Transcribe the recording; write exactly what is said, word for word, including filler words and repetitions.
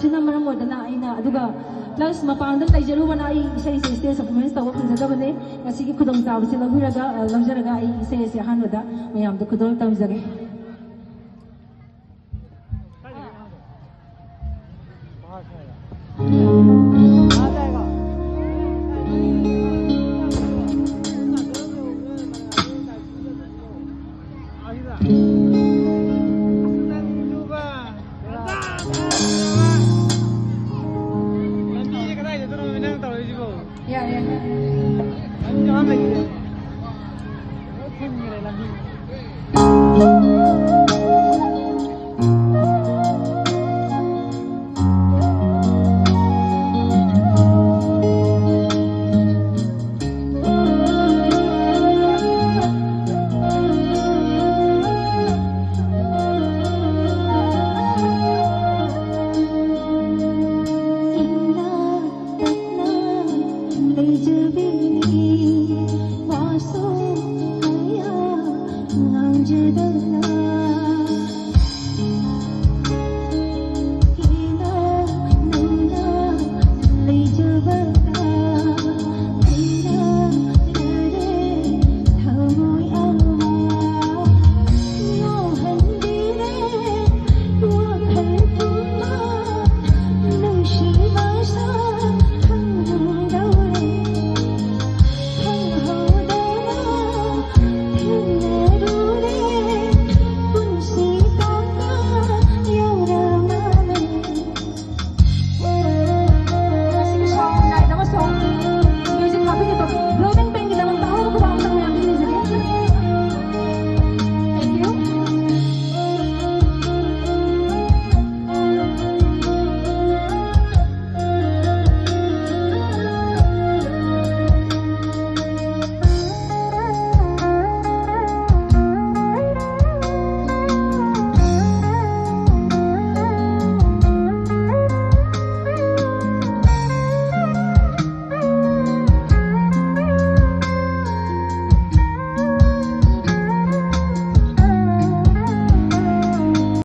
ꯁꯤꯅ ꯃꯔꯝ ꯑꯣꯏꯗꯅ ꯑꯩꯅ, ꯑꯗꯨꯒ plus ꯃꯄꯥꯟꯗ ꯂꯩꯖꯔꯨꯕꯅ ꯑꯩ ꯏꯁꯩꯁꯦ stage performance ꯇꯧꯕ ꯐꯪꯖꯗꯕꯅꯦ꯫ ꯉꯁꯤꯒꯤ ꯈꯨꯗꯣꯡꯆꯥꯕꯁꯤ ꯂꯧꯕꯤꯔꯒ, ꯑ, ꯂꯧꯖꯔꯒ ꯑꯩ ꯏꯁꯩ ꯑꯁꯤ ꯑꯍꯥꯟꯕꯗ ꯃꯌꯥꯝꯗ ꯈꯨꯗꯣꯜ ꯇꯝꯖꯒꯦ꯫